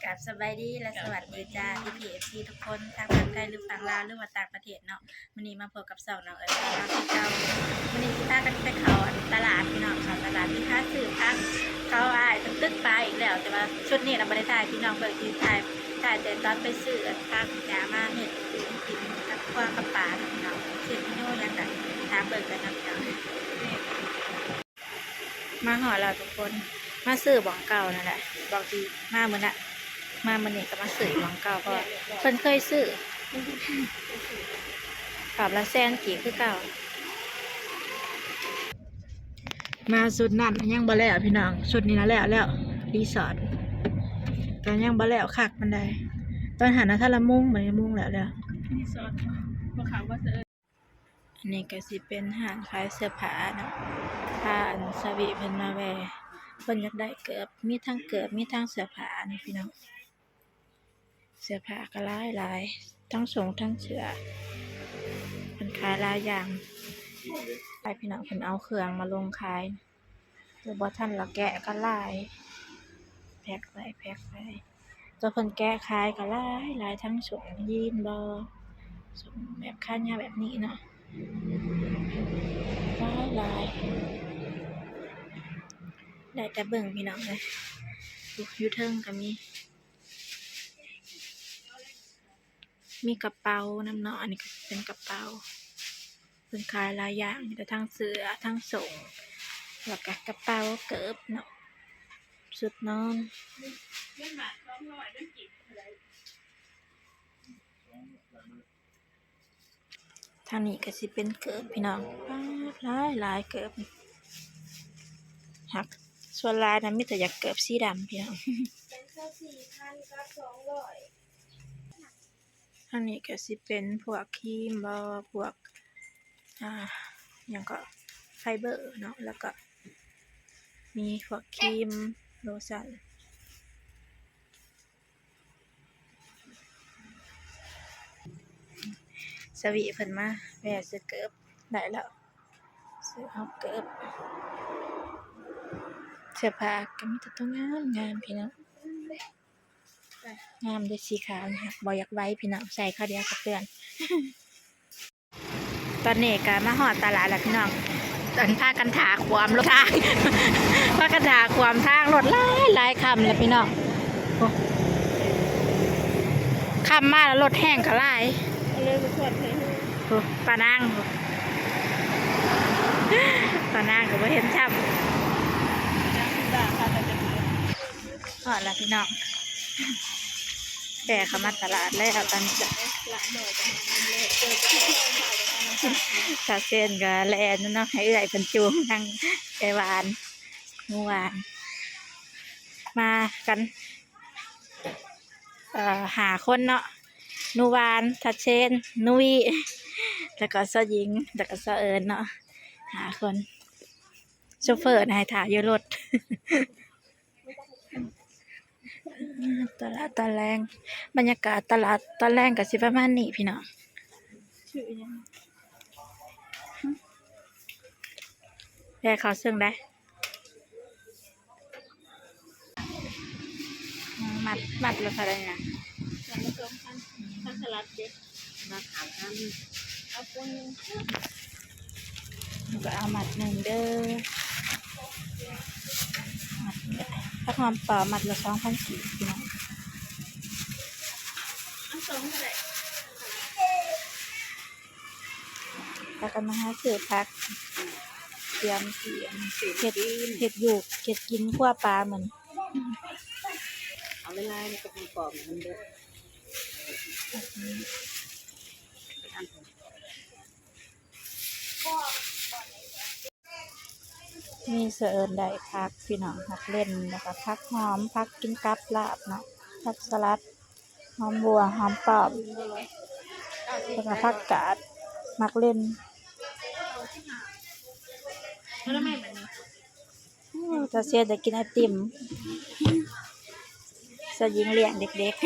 ກາບສະບາຍດີ ແລະ ສະຫວັດດີຈ້າ ພີ່ໆ ເອັຟຊີ ທຸກຄົນ ທັງຝັ່ງໄທ ຫຼື ຝັ່ງລາວ ຫຼືວ່າຕ່າງປະເທດເນາະ. ມື້ນີ້ມາພົບກັບຊ່ອງນ້ອງເອີຍ ຄືເກົ່າ. ມື້ນີ້ຊິພາກັນໄປເຂົ້າຕະຫຼາດພີ່ນ້ອງ ເຂົ້າຕະຫຼາດ ຊິຫາຊື້ຜັກ. ເຂົາ ອ້າຍເພິ່ນຕຶກປາອີກແລ້ວ ແຕ່ວ່າຊຸດນີ້ລະບໍ່ໄດ້ຖ່າຍພີ່ນ້ອງເບິ່ງ ຊິຖ່າຍ ຖ່າຍແຕ່ຕອນໄປຊື້ຜັກຫຍ້າມາເຮັດກິນກັບຄົວກັບປາເນາະພີ່ນ້ອງ. ຊິເຮັດເມນູຫຍັງກະຖ້າເບິ່ງກັນເນາະພີ່ນ້ອງ. ມາຮອດແລ້ວທຸກຄົນ ມາຊື້ບ່ອນເກົ່ານັ້ນແຫຼະ ບ່ອນທີ່ມາມື້ນັ້ນ ມາມື້ນີ້ກໍມາຊື້ອີກບ່ອນເກົ່າ ເພາະວ່າເພິ່ນເຄີຍຊື້ ຮອບລະແສນກີບຄືເກົ່າ. ມາຊຸດນັ້ນຍັງບໍ່ແລ້ວພີ່ນ້ອງ ຊຸດນີ້ນະແລ້ວແລ້ວ ຣີສອດ ແຕ່ຍັງບໍ່ແລ້ວຄັກປານໃດ. ຕອນຫັ້ນນະທັນລະມຸງ ບັດນີ້ມຸງແລ້ວແລ້ວ ຣີສອດບໍ່ເຂົ້າບໍ່ເຊີ. ອັນນີ້ກໍຊິເປັນຮ້ານຂາຍເສື້ອຜ້າເນາະ ພາອັນສາວວິເພິ່ນມາແວ່ ເພິ່ນຢາກໄດ້ເກີບ ມີທັງເກີບ ມີທັງເສື້ອຜ້າເນາະພີ່ນ້ອງ. ເສື້ອຜ້າກໍຫຼາຍໆ ທັງສົ້ງທັງເສື້ອ ເພິ່ນຂາຍຫຼາຍຢ່າງ. ໄປພີ່ນ້ອງ ເພິ່ນເອົາເຄື່ອງມາລົງຂາຍ ແຕ່ບໍ່ທັນລະແກະກໍຫຼາຍ ແພັກໄວ້ ແພັກໄວ້. ຕົວເພິ່ນແກະຂາຍກໍຫຼາຍໆ ທັງສົ້ງຢີນບໍ ສົ້ງແບບຂາຍາວແບບນີ້ເນາະ ຫຼາຍໆ ໄດ້ແຕ່ເບິ່ງພີ່ນ້ອງເອີຍ. ຢູ່ເທິງກໍມີ ມີກະເປົານຳເນາະ ອັນນີ້ກໍເປັນກະເປົາ. ເພິ່ນຂາຍຫຼາຍຢ່າງ ມີແຕ່ທັງເສື້ອ ທັງສົ້ງ ແລ້ວກະກະເປົາ ເກີບເນາະ ຊຸດນອນ. ທາງນີ້ກໍຊິເປັນເກີບພີ່ນ້ອງ ປາດ ຫຼາຍໆ ເກີບ ຫາກສ່ວນຫຼາຍນະມີແຕ່ຢາກເກີບສີດຳພີ່ນ້ອງ. ອັນນີ້ກໍຊິເປັນພວກຄຣີມບໍ ພວກ ອ່າ ຫຍັງເກາະ ໄຟເບີເນາະ ແລ້ວກໍມີພວກຄຣີມ ໂລຊັນ. ສະຫວີເພິ່ນມາແວ່ຊື້ເກີບ ໄດ້ແລ້ວ ຊື້ເອົາເກີບ. ເສື້ອຜ້າກໍມີແຕ່ຕົວງາມໆ ພີ່ນ້ອງ. ງາມເດ້ ສີຂາວນີ້ ບໍ່ຢາກໄຫວພີ່ນ້ອງ ໃສ່ຄາວດຽວກໍເປື້ອນ. ຕອນນີ້ກໍມາຮອດຕະຫຼາດແລ້ວພີ່ນ້ອງ ອັນ ພາກັນຖ້າຂວາມລົດທາງ ພາກັນຖ້າຂວາມທາງລົດຫຼາຍໆ ຄ່ຳແລ້ວພີ່ນ້ອງ. ໂອ້ ຄ່ຳມາແລ້ວລົດແຮງກໍຫຼາຍ ໂອ້ ປານາງ ປານາງກໍບໍ່ເຫັນຊ້ຳ. ຮອດແລ້ວພີ່ນ້ອງ ແຕ່ເຂົ້າມາຕະຫຼາດແລ້ວ ຕອນນີ້ກໍ ສາວເຊນກໍແລ່ນເນາະ ໃຫ້ເອື້ອຍເພິ່ນຈູງ ທາງເອື້ອຍຫວານ ໜູຫວານ ມາກັນ ເອີ ຫ້າຄົນເນາະ ໜູຫວານ ສາວເຊນ ໜູວິ ແລ້ວກໍສາວຍິງ ແລ້ວກໍສາວເອີນເນາະ ຫ້າຄົນ. ໂຊເຟີນະໃຫ້ຖ້າຢູ່ລົດ. ຕະຫຼາດຕອນແລງ ບັນຍາກາດຕະຫຼາດຕອນແລງກໍຊິປະມານນີ້ພີ່ນ້ອງ. ແລະເຂົ້າເຊິ່ງໄດ້ ມັດ ມັດລະເທົ່າໃດນະ? ມັດລະສອງພັນ ຜັກສະຫຼັດເດ້ ມັດຫ້າພັນ ເອົາປຸ້ນໜຶ່ງ ແລ້ວກໍເອົາມັດໜຶ່ງເດີ ມັດໜຶ່ງ. ຜັກຫອມປ້ອມມັດລະສອງພັນກີບພີ່ນ້ອງ ເອົາສອງກໍໄດ້. ພາກັນມາຫາຊື້ຜັກ ກຽມຊິເຮັດ ເຮັດຢູ່ເຮັດກິນຄົວປາມື້ນີ້. ເອົາຫຼາຍໆ ແລ້ວກໍມີປອມມັນເດີ. ມີສະເອີນໄດ້ຜັກພີ່ນ້ອງ ຜັກເຫຼັ້ນ ແລ້ວກໍຜັກຫອມ ຜັກກິນກັບລາບເນາະ ຜັກສະຫຼັດ ຫອມບົ່ວ ຫອມປ້ອມ ແລ້ວກໍຜັກກາດ ໝາກເຫຼັ້ນ. ໂອ້ ຕາເຊນຢາກກິນໄອຕິມ ສາວຍິງລ້ຽງເດັກໆ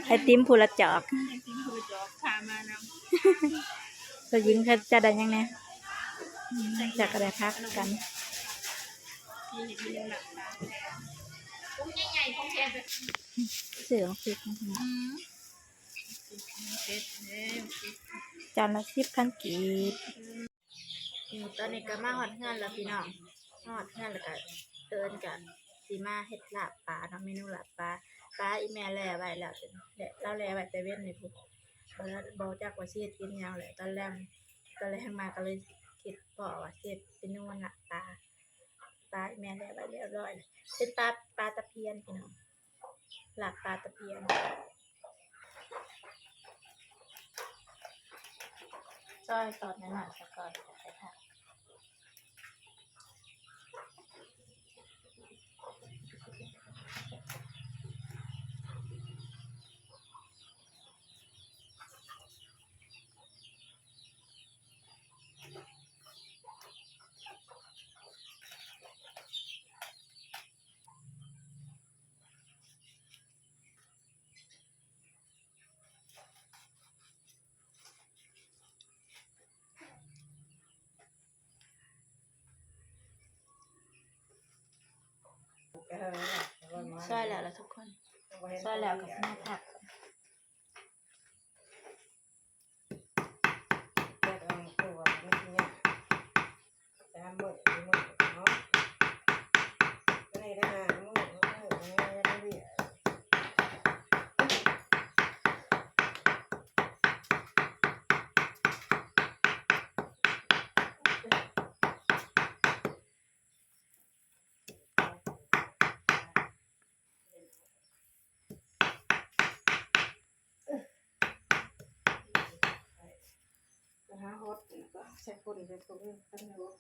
ໄອຕິມຜູ້ລະຈອກ ໄອຕິມຜູ້ລະຈອກ ພາມານຳ. ສາວຍິງເຂົາຈະໄດ້ຫຍັງແດ່? ອືມ ເຂົາເຈົ້າກໍໄດ້ຜັກຄືກັນ. ມີເຫັດມີແນວໜ້າຕາ ໂອ້ ໃຫຍ່ໆ ຊື້ບັກພິກມາ ອືມ ເຜັດເດ້ ບັກພິກ ຈານລະສິບພັນກີບ. ນີ້ຕອນນີ້ກໍມາຮອດເຮືອນແລ້ວພີ່ນ້ອງ ມາຮອດເຮືອນແລ້ວກໍເອີ້ນ ກໍຊິມາເຮັດລາບປາເນາະ ເມນູລາບປາ. ປາອີ່ແມ່ແລ່ໄວ້ແລ້ວ ລາວແລ່ໄວ້ແຕ່ເວັນນີ້ພຸ້ນ ບໍ່ຈັກວ່າຊິເຮັດກິນຫຍັງແຫຼະ. ຕອນແລງ ຕອນແລງມາກໍເລີຍຄິດພໍ້ວ່າຊິເຮັດເມນູລາບປາ ປາອີ່ແມ່ແລ່ໄວ້ຮຽບຮ້ອຍ ເປັນປາ ປາຕະພຽນພີ່ນ້ອງ. ລາບປາຕະພຽນ ຊອຍຕອນນ້ອຍໆ ຊະກ່ອນ ໃສ່ຜັກ. ຊອຍແລ້ວລະທຸກຄົນ ຊອຍແລ້ວກໍຊິມາພັກ. ໄປຫາຮອດ ໃສ່ຄົນ ໃສ່ຄົນ ໃສ່ຄົນ.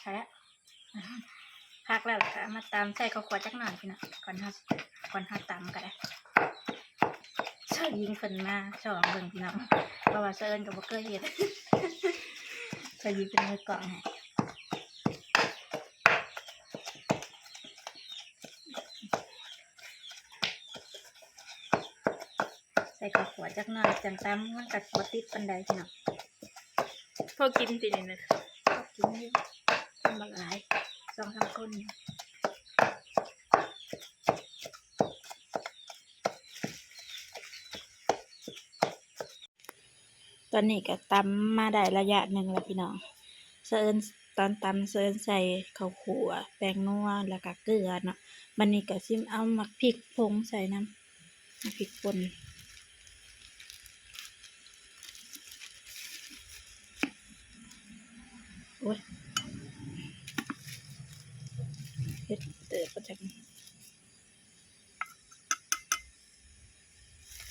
ເອົາລະ ພັກແລ້ວກໍເອົາມາຕຳໃສ່ເຂົ້າຂົ້ວຈັກໜ່ອຍພີ່ນ້ອງ ກ່ອນເຮົາ ກ່ອນເຮົາຕຳກໍໄດ້. ຊາວຍິງເພິ່ນມາສ່ອງເບິ່ງພີ່ນ້ອງ ເພາະວ່າສາວເອິ້ນກໍບໍ່ເຄີຍເຮັດ ຊາວຍິງເປັນມືກ້ອງໃຫ້. ໃສ່ເຂົ້າຂົ້ວຈັກໜ້ອຍ ຈັ່ງຕຳມັນກໍບໍ່ຕິດປານໃດພີ່ນ້ອງ. ພໍກິນຕິນີ້ນະ? ພໍກິນຢູ່ ບໍ່ຫຼາຍ ສອງສາມຄົນ. ຕອນນີ້ກໍຕຳມາໄດ້ໄລຍະໜຶ່ງແລ້ວພີ່ນ້ອງ. ສາວເອິ້ນ ຕອນຕຳ ສາວເອິ້ນໃສ່ເຂົ້າຂົ້ວ ແປ້ງນົວ ແລ້ວກໍເກືອເນາະ. ບັດນີ້ກໍຊິເອົາໝາກພິກຜົງໃສ່ນຳ ໝາກພິກປົ່ນ. ໂອ້ຍ ເຜັດເຕີບປະຈັກ.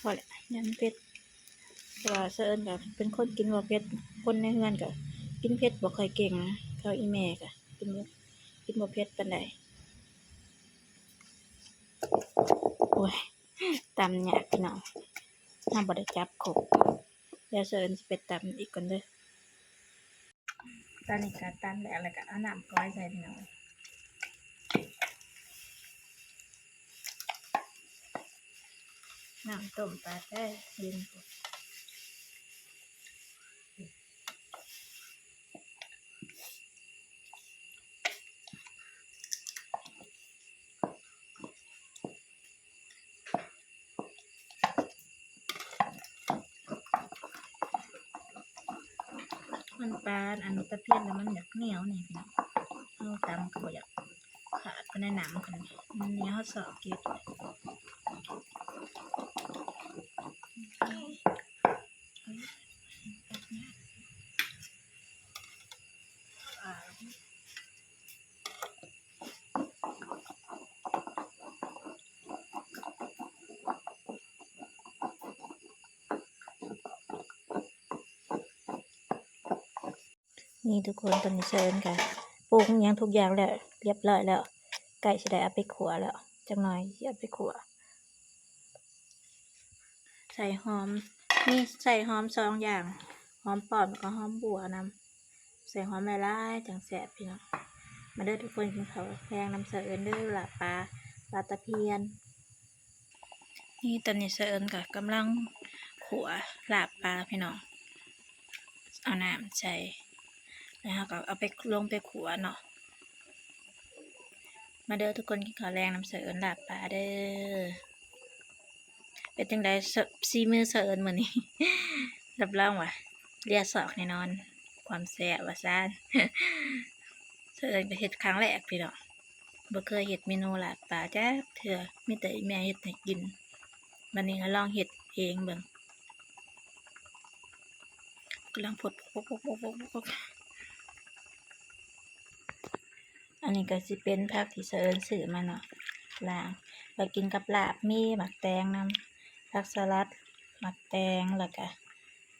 ພໍແລ້ວ ຢ້ານເຜັດ ເພາະວ່າສາວເອິ້ນກໍເປັນຄົນກິນບໍ່ເຜັດ ຄົນໃນເຮືອນກໍກິນເຜັດບໍ່ຄ່ອຍເກັ່ງນະ. ເທົ່າອີ່ແມ່ກໍກິນບໍ່ ກິນບໍ່ເຜັດປານໃດ. ໂອ້ຍ ຕຳຍາກພີ່ນ້ອງ ເຮົາບໍ່ໄດ້ຈັບຄົກ. ດຽວສາວເອິ້ນຊິໄປຕຳອີກກ່ອນເດີ. ຕອນນີ້ກໍຕຳແລ້ວ ແລ້ວກໍເອົານ້ຳກ້ອຍໃສ່ພີ່ນ້ອງ. ນ້ຳຕົ້ມປາແທ້ເຢັນ. ມັນປາອັນຕະພຽນແລ້ວມັນຢາກໜຽວແດ່ພີ່ນ້ອງ ເຮົາຕຳກໍບໍ່ຢາກຂາດປານໃດ ນ້ຳມັນ ມັນໜຽວ ເຮົາຊອກເກັບ. ນີ້ທຸກຄົນ ຕອນນີ້ສາວເອິ້ນກໍປຸງຫຍັງທຸກຢ່າງແລ້ວ ຮຽບຮ້ອຍແລ້ວ ໃກ້ຊິໄດ້ເອົາໄປຂົ້ວແລ້ວ ຈັກໜ້ອຍຊິເອົາໄປຂົ້ວ. ໃສ່ຫອມ ມີໃສ່ຫອມສອງຢ່າງ ຫອມປ້ອມ ແລ້ວກໍຫອມບົ່ວນຳ. ໃສ່ຫອມຫຼາຍໆ ຈັ່ງແຊບພີ່ນ້ອງ. ມາເດີທຸກຄົນ ກິນເຂົ້າແລງນຳສາວເອີນເດີ ລາບປາ ປາຕະພຽນ. ນີ້ຕອນນີ້ສາວເອີນກໍກຳລັງຂົ້ວລາບປາພີ່ນ້ອງ. ເອົານ້ຳໃສ່ ແລ້ວເຮົາກໍເອົາໄປ ລົງໄປຂົ້ວເນາະ. ມາເດີທຸກຄົນ ກິນເຂົ້າແລງນຳສາວເອີນລາບປາເດີ. ເປັນຈັ່ງໃດ ສ- ສີມືສາວເອີນມື້ນີ້? ຮັບຮອງວ່າເລຍສອກແນ່ນອນ ຄວາມແຊບວ່າຊັ້ນ. ສາວເອີນກໍເຮັດຄັ້ງແລກພີ່ນ້ອງ ບໍ່ເຄີຍເຮັດເມນູລາບປາຈັກເທື່ອ ມີແຕ່ອີ່ແມ່ເຮັດໃຫ້ກິນ. ບັດນີ້ກໍລອງເຮັດເອງເບິ່ງ. ກຳລັງພົດ ອັນນີ້ກໍຊິເປັນຜັກທີ່ສາວເອີນຊື້ມາເນາະ ລ້າງໄວ້ກິນກັບລາບ. ມີໝາກແຕງນຳ ຜັກສະຫຼັດ ໝາກແຕງ ແລ້ວກະ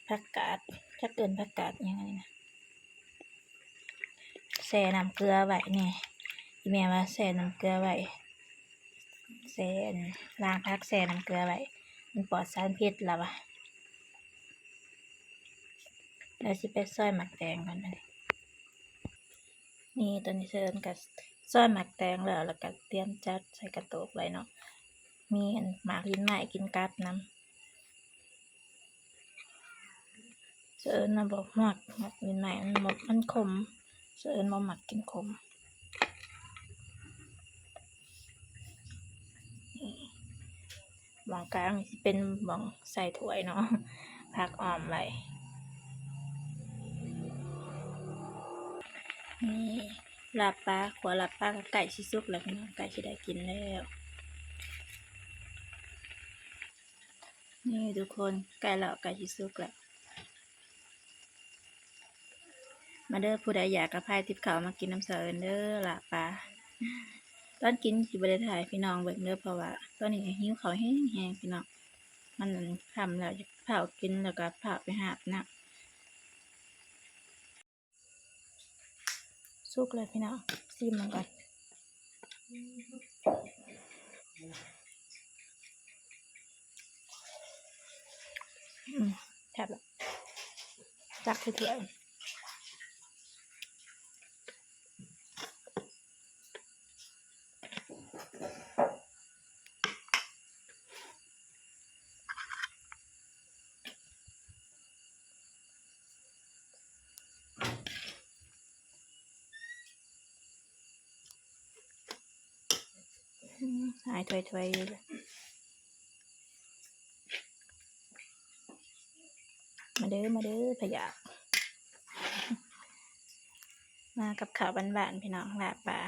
ຜັກກາດ ຈັກເອີ້ນຜັກກາດຫຍັງອັນນີ້ນະ ແຊ່ນ້ຳເກືອໄວ້ນີ້. ອີ່ແມ່ວ່າແຊ່ນ້ຳເກືອໄວ້ ແຊ່ ລ້າງຜັກແຊ່ນ້ຳເກືອໄວ້ ມັນປອດສານພິດລະວ່າ. ແລ້ວຊິໄປຊອຍໝາກແຕງກ່ອນບັດນີ້. ນີ້ຕອນນີ້ສາວເອີນກໍຊອຍໝາກແຕງແລ້ວ ແລ້ວກໍຕຽມຈັດໃສ່ກະໂຕກໄວ້ເນາະ. ມີອັນໝາກລິ້ນໄມ້ກິນກັບນຳ. ສາວເອີນນະບໍ່ມັກໝາກລິ້ນໄມ້ ມັນ ມັນ ມັນຂົມ. ສາວເອີນບໍ່ມັກກິນຂົມ. ນີ້ ໝ່ອງກາງນີ້ຊິເປັນໝ່ອງໃສ່ຖ້ວຍເນາະ ຜັກອ້ອມໄວ້. ນີ້ ລາບປາ ຂົ້ວລາບປາກໍໃກ້ຊິສຸກແລ້ວພີ່ນ້ອງ ໃກ້ຊິໄດ້ກິນແລ້ວ. ນີ້ທຸກຄົນ ໃກ້ແລ້ວ ໃກ້ຊິສຸກແລ້ວ. ມາເດີ ຜູ້ໃດຢາກກໍພາຍຕິບເຂົ້າມາກິນນຳສາວເອີນເດີ ລາບປາ. ຕອນກິນຊິບໍ່ໄດ້ຖ່າຍໃຫ້ພີ່ນ້ອງເບິ່ງເດີ ເພາະວ່າຕອນນີ້ຫິວເຂົ້າແຮງໆ ພີ່ນ້ອງ. ມັນຄ່ຳແລ້ວ ຢາກຟ້າວກິນ ແລ້ວກໍຟ້າວໄປຫາບນ້ຳ. ສຸກແລ້ວພີ່ນ້ອງ ຊີມເບິ່ງກ່ອນ. ອືມ ແຊບລະ ຕັກໃສ່ຖ້ວຍ. ອືມ ຫາຍຖ້ວຍໆຢູ່. ມາເດີ ມາເດີ ພະຍາກ ມາກັບເຂົ້າບ້ານໆ ພີ່ນ້ອງ ລາບປາ.